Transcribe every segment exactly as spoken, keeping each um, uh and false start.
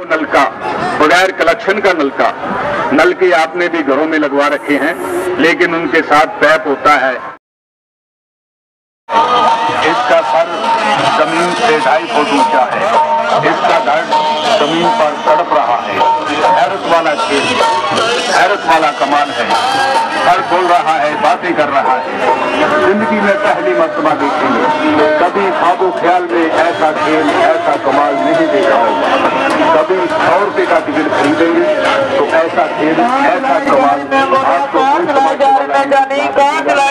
نلکا، بغیر کنکشن کا نلکا۔ نلکے آپ نے بھی گھروں میں لگوا رکھے ہیں، لیکن ان کے ساتھ پیپ ہوتا ہے۔ اس کا سر زمین سے ڈھائی فٹ اونچا ہے۔ اس کا دھڑ زمین پر تڑپ رہا ہے۔ حیرت والا کھیل، حیرت والا کمال ہے۔ سر کھول رہا ہے، باتیں کر رہا ہے۔ زندگی میں پہلی مرتبہ دیکھیں گے۔ کبھی خواب و خیال میں ایسا کھیل، ایسا کمال نہیں دیکھا ہوگا۔ کبھی سو روپے کا ٹکٹ خریدیں گے تو ایسا کھیل، ایسا کمال آپ کو نہیں سمجھ میں آئے گا۔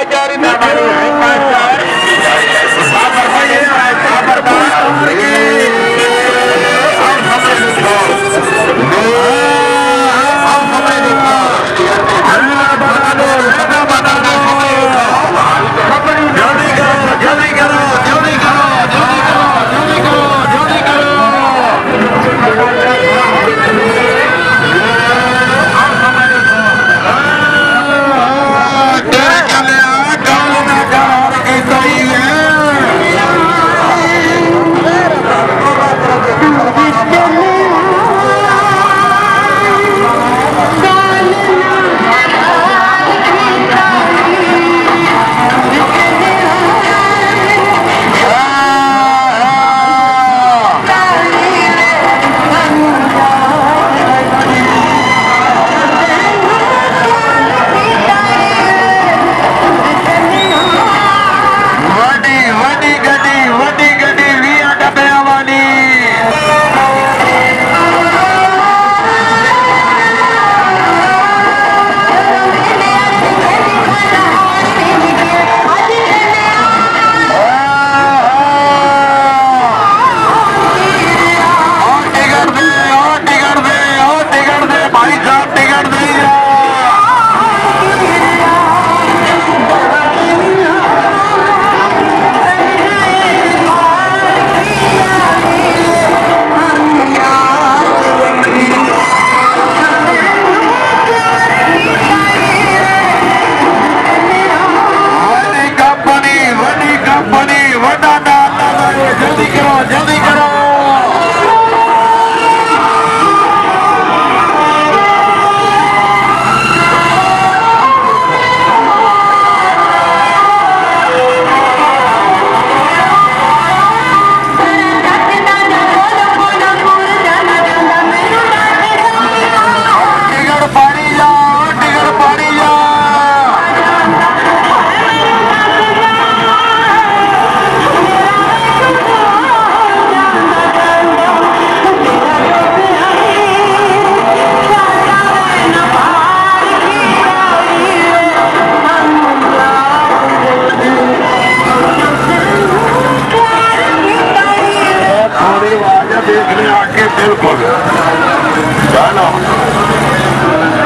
وݙی، وݙی گݙی، وݙی گݙی، ویہاں ݙبیاں والی۔ او ٹکٹ دے، او ٹکٹ دے، او ٹکٹ دے، بھائی صاحب، ٹکٹ دے۔ وݙی کمپنی، وݙی کمپنی، وݙا ناں، جلدی کرو، جلدی کرو۔ ٹکٹ پاڑی جا، ٹکٹ پاڑی جا۔ تھوڑی آواز ہے، دیکھ لیں آ کے، بالکل۔ جانا۔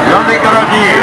جلدی کرو جی۔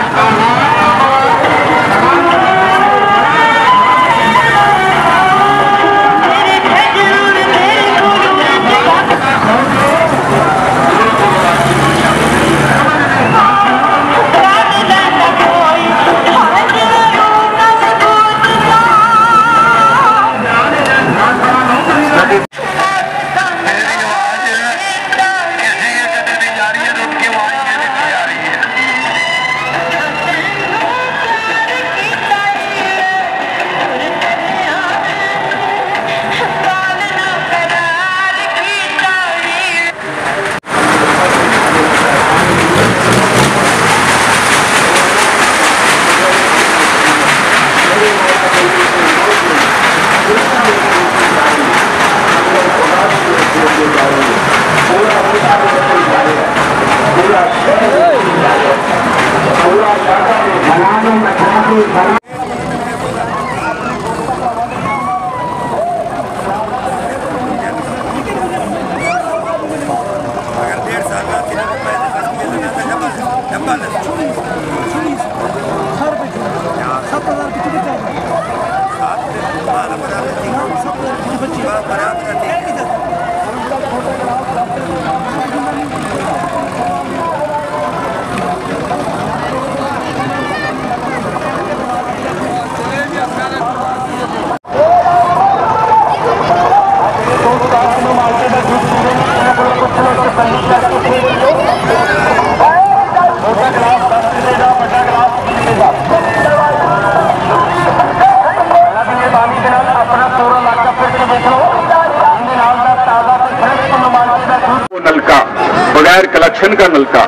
بغیر کلیکشن کا نلکا۔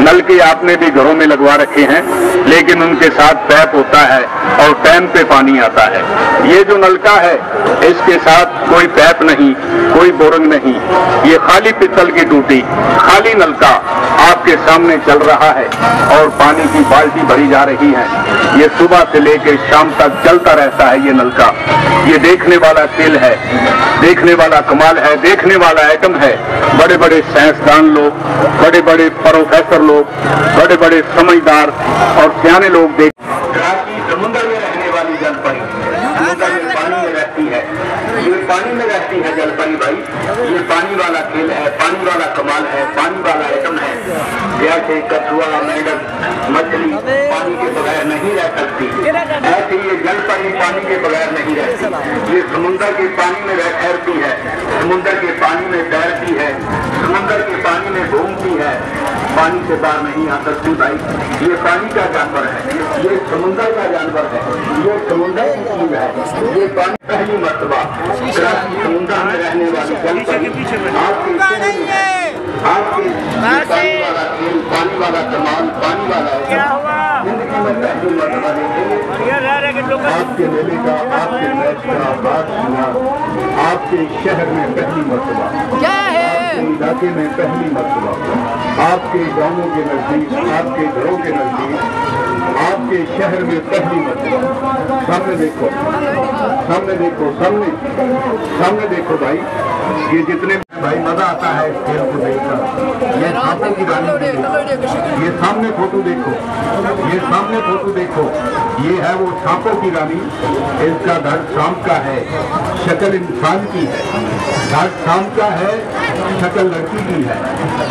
نلکے آپ نے بھی گھروں میں لگوا رکھے ہیں، لیکن ان کے ساتھ پیپ ہوتا ہے اور ٹائم پہ پانی آتا ہے۔ یہ جو نلکا ہے، اس کے ساتھ کوئی پیپ نہیں، کوئی بورنگ نہیں، یہ خالی پتل کی ٹوٹی، خالی نلکا آپ کے سامنے چل رہا ہے اور پانی کی بالٹی بھری جا رہی ہے۔ یہ صبح سے لے کے شام تک چلتا رہتا ہے یہ نلکا۔ یہ دیکھنے والا کھیل ہے، دیکھنے والا کمال ہے، دیکھنے والا آئٹم ہے۔ بڑے بڑے سائنسدان لوگ، بڑے بڑے پروفیسر لوگ، بڑے بڑے سمجھدار اور سیانے لوگ دیکھ کراچی سمندر میں رہنے والی جل پری، سمندر میں پانی میں رہتی ہے۔ یہ پانی میں رہتی ہے جل پری بھائی، یہ پانی والا کھیل ہے، پانی والا کمال ہے، پانی والا آئٹم ہے۔ جیسے کچھوا، مینڈک، مچھلی پانی کے بغیر نہیں رہ سکتی، ایسے یہ جل پری پانی کے بغیر نہیں رہتی۔ یہ سمندر کے پانی میں رہ ٹھہرتی ہے، سمندر کے پانی میں تیرتی ہے، سمندر کے پانی میں گھومتی ہے، پانی سے باہر نہیں آ سکتی بھائی۔ یہ پانی کا جانور ہے، یہ سمندر کا جانور ہے، یہ سمندر کی چیز ہے۔ یہ پانی پہلی مرتبہ کراچی سمندر میں رہنے والی جل پری آپ کے شہر میں ہے۔ آپ کے پانی والا کھیل، پانی والا کمال، پانی والا آئٹم زندگی میں پہلی مرتبہ دیکھیں گے۔ آپ کے میلے کا، آپ کے میچ کا آغاز ہوا آپ کے شہر میں پہلی مرتبہ، آپ کے علاقے میں پہلی مرتبہ، آپ کے گاؤں کے نزدیک، آپ کے گھروں کے نزدیک، آپ کے شہر میں پہلی مرتبہ۔ سامنے دیکھو، سامنے دیکھو، سامنے، سامنے دیکھو بھائی، یہ جتنے بھائی، مزہ آتا ہے اس کھیل کو دیکھ کر۔ یہ سانپوں کی رانی بھی ہے۔ یہ سامنے فوٹو دیکھو، یہ سامنے فوٹو دیکھو، یہ ہے وہ سانپوں کی رانی۔ اس کا گھر سانپ کا ہے، شکل انسان کی ہے۔ گھر سانپ کا ہے، شکل لڑکی کی ہے۔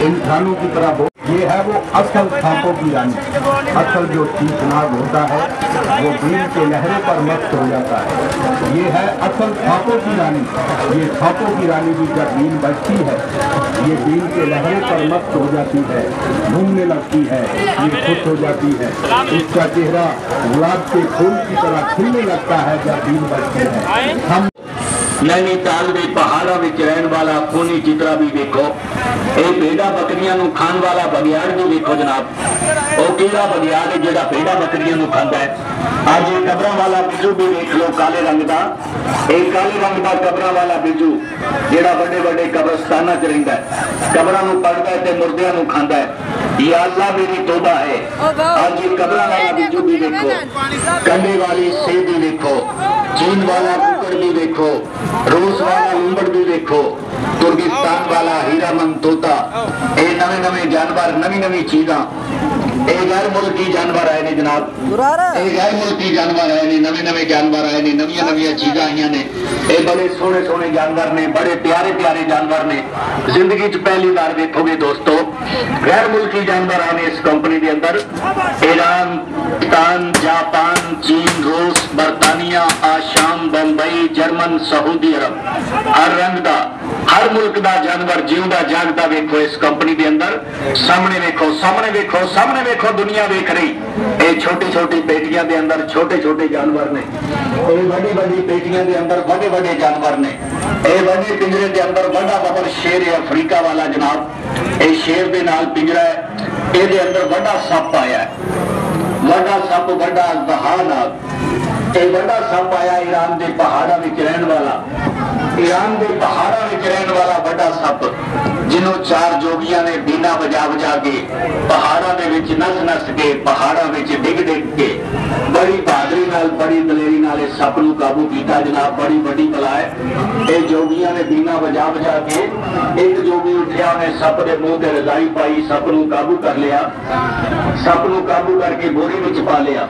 انسانوں کی طرح بول یہ ہے وہ اصل سانپوں کی رانی۔ اصل جو چیخناک ہوتا ہے، وہ بین کے لہرے پر مست ہو جاتا ہے۔ یہ ہے اصل سانپوں کی رانی۔ یہ سانپوں کی رانی بھی جب بین بجتی ہے، یہ بین کے لہرے پر مست ہو جاتی ہے، گھومنے لگتی ہے، یہ خوش ہو جاتی ہے۔ اس کا چہرہ گلاب کے پھول کی طرح کھلنے لگتا ہے جب بین بجتی ہے۔ ہم نینی تال دے پہاڑاں وچ رہن والا خونی چترا بھی ویکھو۔ اے بھیڈاں بکریاں نوں کھان والا بگیاڑ بھی ویکھو جناب۔ او کیڑا بگیاڑ ہے جیڑا بھیڈاں بکریاں نوں کھاندا ہے؟ اج اے قبراں والا بجو بھی ویکھ لو کالے رنگ دا۔ اے کالے رنگ دا قبراں والا بجو جیڑا وڈے وڈے قبرستاناں چ رہندا ہے، قبراں نوں پڑدا ہے تے مردیاں نوں کھاندا ہے۔ یا اللہ میری توبہ ہے۔ اج اے قبراں والا بجو بھی ویکھو، کنڈے والی سیب بھی ویکھو، چین والا ککڑ بھی ویکھو، روس والا لومبڑ بھی ویکھو، ترگستان والا ہیرا مند طوطا، اے نویں نویں جانور، نویں نویں چیزاں، اے غیر ملکی جانور آئے نے جناب، اے غیر ملکی جانور آئے نے، نویں نویں جانور آئے نے، نویاں نویاں چیزاں آئیاں نے۔ اے بڑے سوہنے سوہنے جانور نے، بڑے پیارے پیارے جانور نے۔ زندگی چ پہلی وار ویکھو گے دوستو، غیر ملکی جانور آئے نے اس کمپنی دے اندر۔ ایران، پاکستان، جاپان، چین، روس، برطانیہ، آشام، بمبئی، جرمن، سعودی عرب، ہر رنگ دا، ہر ملک دا جانور جیوندا جاگدا ویکھو اس کمپنی دے اندر۔ سامنے ویکھو، سامنے ویکھو، سامنے ویکھو، دنیا ویکھ رہی۔ اے چھوٹی چھوٹی پیٹیاں دے اندر چھوٹے چھوٹے جانور نے، اے وڈی وڈی پیٹیاں دے اندر وڈے وڈے جانور نے۔ اے وڈے پنجرے دے اندر وڈا ببر شیر افریقہ والا جناب، اے شیر دے نال پنجرا ہے، اے دے اندر وڈا سپ آیا ہے، وڈا سپ، وڈا اژدہا نال۔ اے وڈا سپ آیا ایران دے پہاڑاں وچ رہن والا، ایران دے پہاڑاں وچ رہن والا وڈا سپ، جنوں چار جوگیاں نے بینا وجا وجا کے، پہاڑاں دے وچ نس نس کے، پہاڑاں وچ ڈگ ڈگ کے، بڑی بہادری نال، بڑی دلیری نال اس سپ نوں قابو کیتا جناب۔ بڑی وڈی بلا ہے۔ اے جوگیاں نے بینا وجا وجا کے، ایک جوگی اٹھیا، انہیں سپ دے منہ تے رضائی پائی، سپ نوں قابو کر لیا۔ سپ نوں قابو کر کے بوری وچ پا لیا۔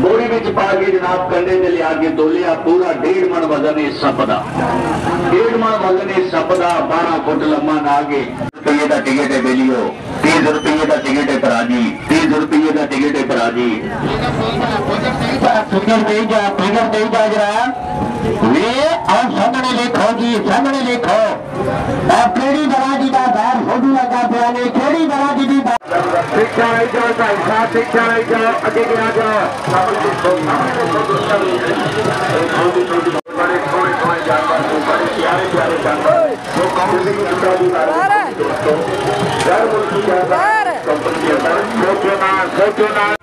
بوری وچ پا کے جناب کنڈے تے لیا کے تولیا، پورا ڈیڑھ من وزن ہے سپ دا۔ ڈیڑھ من وزن ہے سپ دا، بارہ فٹ لمبا ناگ ہے۔ روپیے دا ٹکٹ ہے بیلیو، تیس روپیے دا ٹکٹ ہے بھرا جی، تیس روپیے دا ٹکٹ ہے بھرا جی۔ فکر دے جا، فکر دے جا ذرا۔ وے آؤ سامنے دیکھو جی، سامنے دیکھو۔ اے کیڑھی برادری دا بار فوٹو لگا پیا نے، کیڑھی برادری دی بار؟ پچھے آئی جاؤ بھائی صاحب، پچھے آئی جاؤ، اگے بھی آ جاؤ۔ بڑے سوہنے سوہنے جانور، بڑے پیارے پیارے جانور۔ دوستو، غیر ملکی جائیداد کمپنی اندر سوچو نہ، سوچو نہ۔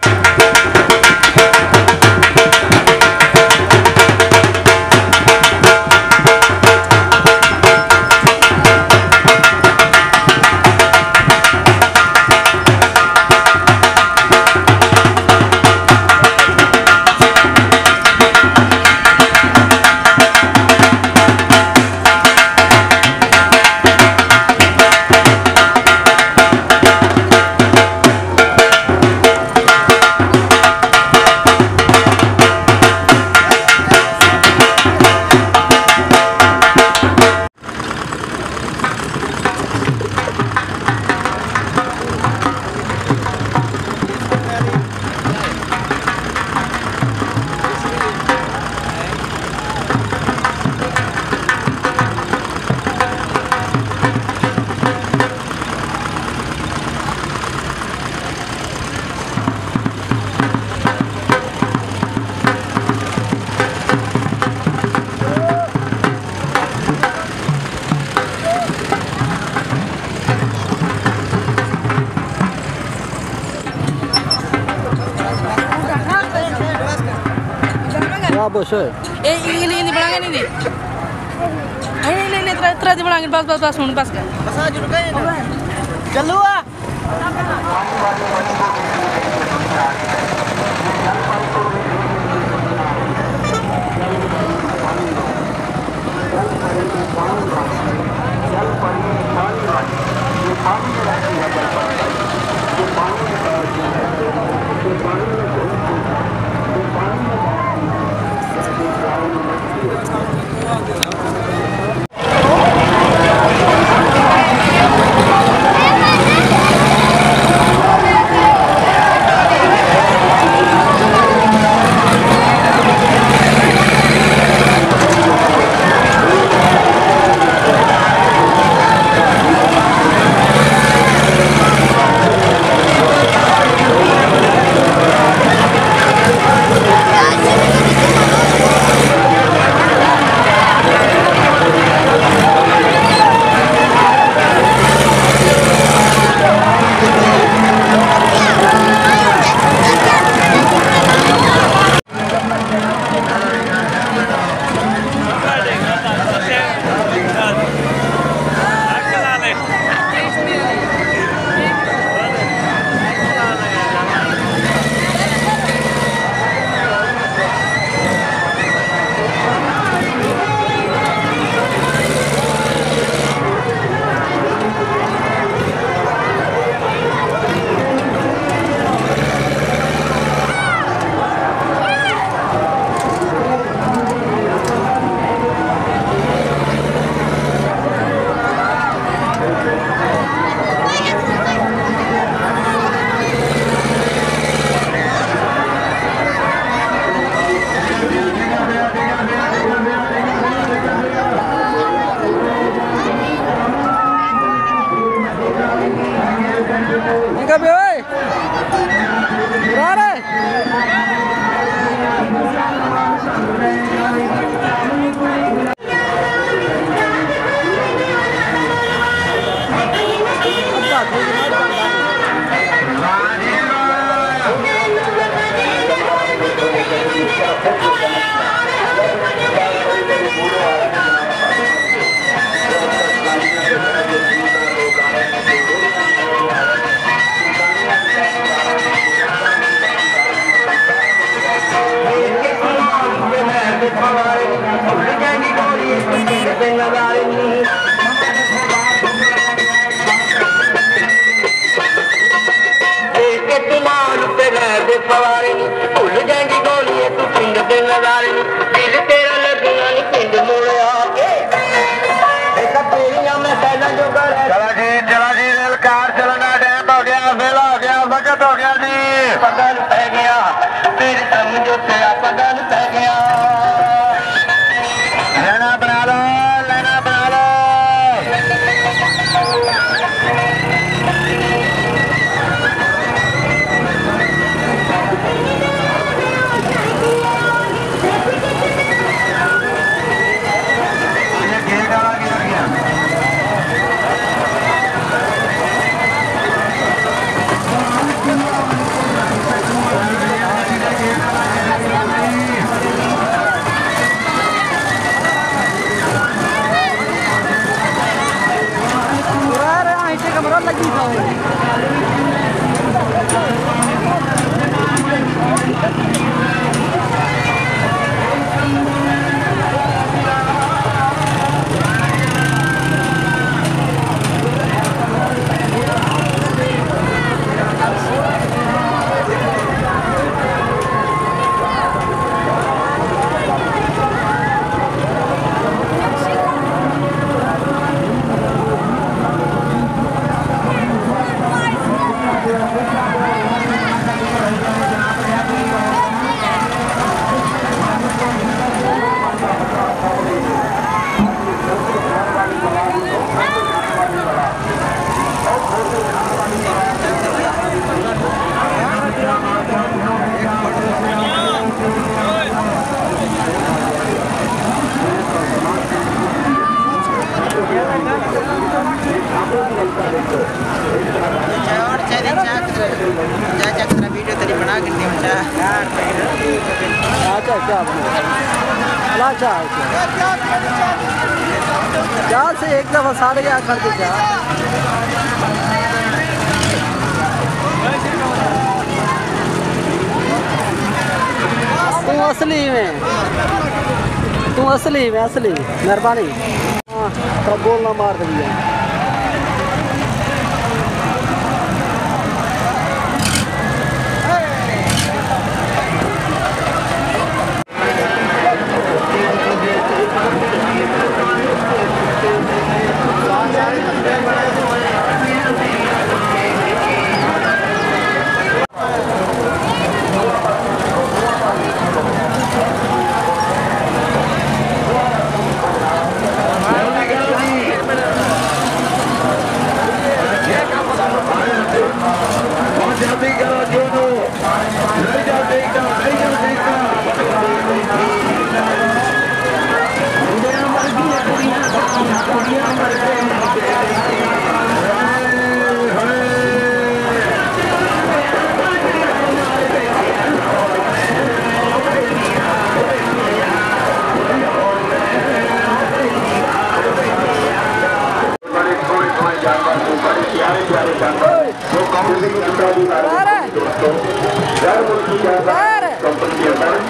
کیا بوشے؟ اے ایندی، ایندی بݨا کے نہیں دی۔ نہیں، نہیں، نہیں، اترا، اترا دی بݨا کے، بس، بس، بس، ہݨ بس کر۔ چلو آ۔ چلا جی، چلا جی، ریل کار چلݨ دا ٹائم ہو ڳیا، ویلا ہو ڳیا، وقت ہو ڳیا جی۔ پڳل پئے ڳیا، پھر سمجھو تیرا پڳل پئے ڳیا۔ لائناں بݨا لو، لائناں بݨا لو۔ چاچا، چاچا، ویڈیو تیری بنا کے دے۔ چاچا، کیا بنا؟ لا چاہ، چاہ سے ایک دفعہ ساڑھے آٹھ کر کے جا۔ توں اصلی میں، توں اصلی میں، اصلی۔ مہربانی۔ ہاں، ترا گول نہ مار دے۔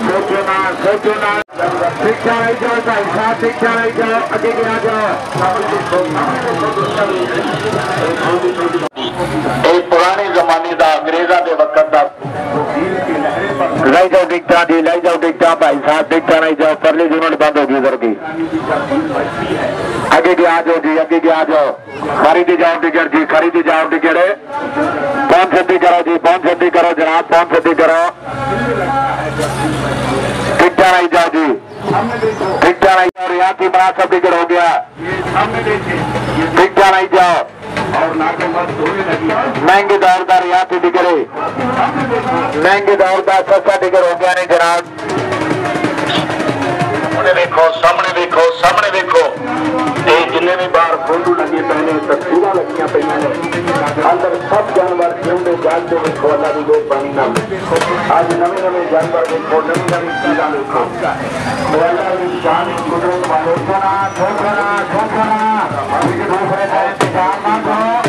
سوچو نہ، سوچو نہ۔ پچھا رہی جاؤ بھائی صاحب، پچھا رہی جاؤ، اگے گیا جاؤ۔ اے پرانے زمانے دا، انگریزاں دے وقت دا۔ لے جاؤ ٹکٹاں جی، لے جاؤ ٹکٹاں بھائی صاحب، ٹکٹاں لے جاؤ، پرلی یونٹ بند ہو گئی سر کی۔ اگے گیا جاؤ جی، اگے گیا جاؤ۔ خریدی جاؤ ٹکٹ جی، خریدی جاؤ ٹکٹ۔ پہنچ سدھی کرو جی، پہنچ سدھی کرو جناب، پہنچ سدھی کرو۔ ٹکٹاں لے جاؤ جی، ٹکٹاں لے جاؤ، ریاض جی بنا سب ٹکٹ ہو گیا۔ ٹکٹاں لے جاؤ۔ مہنگے دور دا ریاض جی ٹکٹ ہے۔ مہنگے دور دا سستا ٹکٹ ہو گیا نے جناب۔ سامنے ویکھو، سامنے ویکھو، سامنے ویکھو۔ اے جنے وی باہر فوٹو لگے پئے نے، تصویراں لگیاں پئیاں نے۔ اندر سب جانور جیوندے جاڳدے ویکھو، اللہ دی مہربانی نال۔ اڄ نویں نویں جانور ویکھو، نویں نویں چیزاں ویکھو۔ اے اللہ دی شان ہے، قدرت والے۔ سوچو نا، سوچو نا، سوچو نا۔ ہک دوسرے دا انتظار نہ کرو۔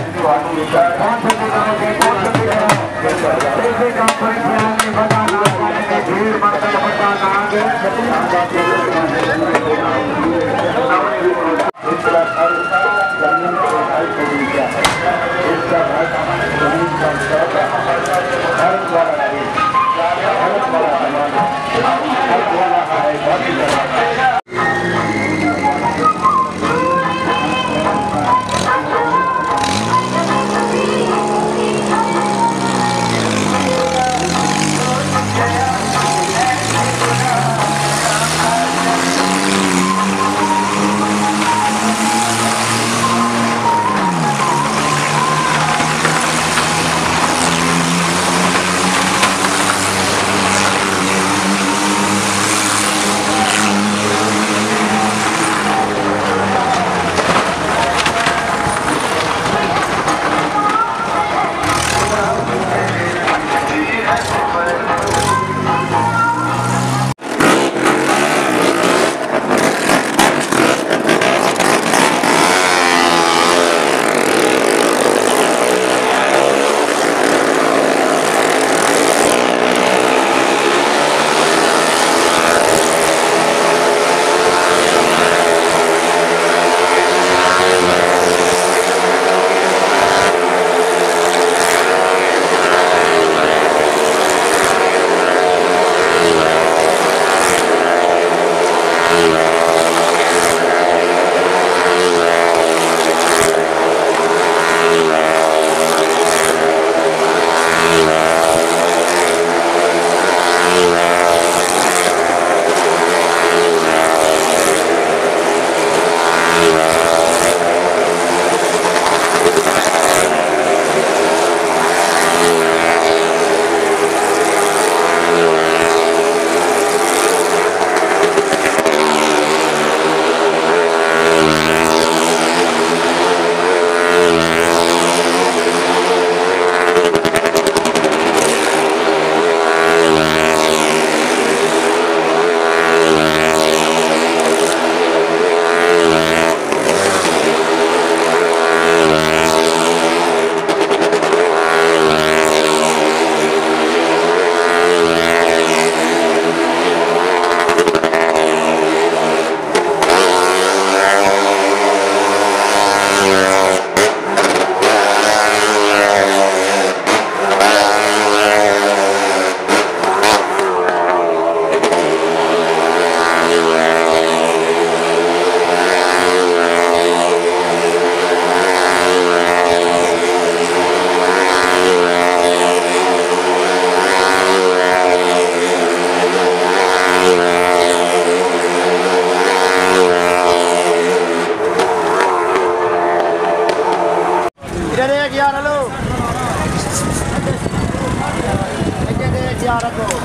یار اگو،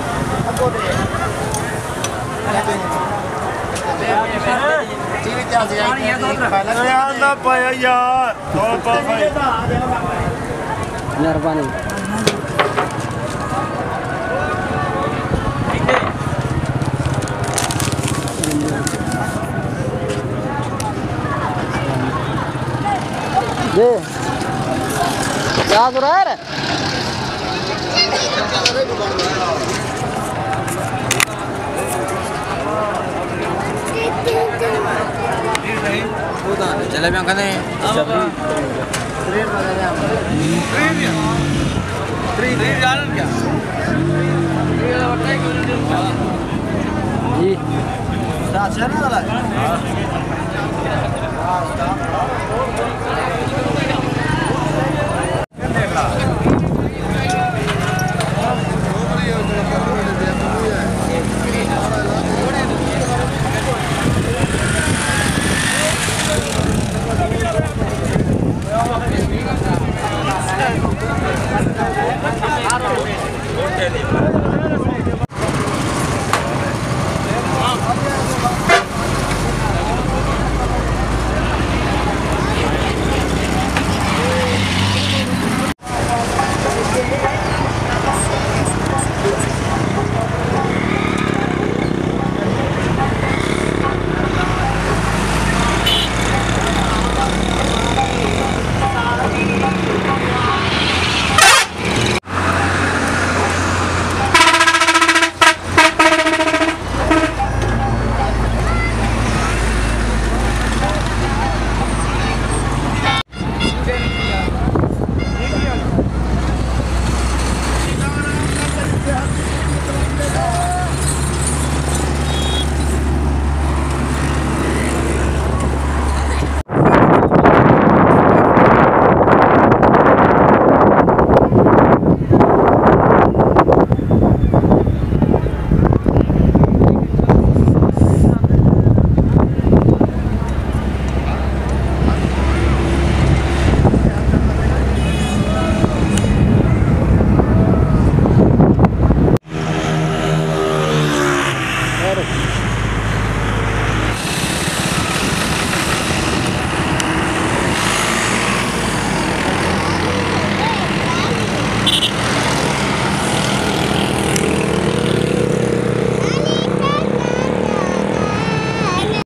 اگو دے۔ یار نہ پایا یار، تھوڑا پاؤ بھائی۔ مہربانی۔ جی۔ کیا سرائے رے؟ جلیبیاں کھانے ہیں۔ جی۔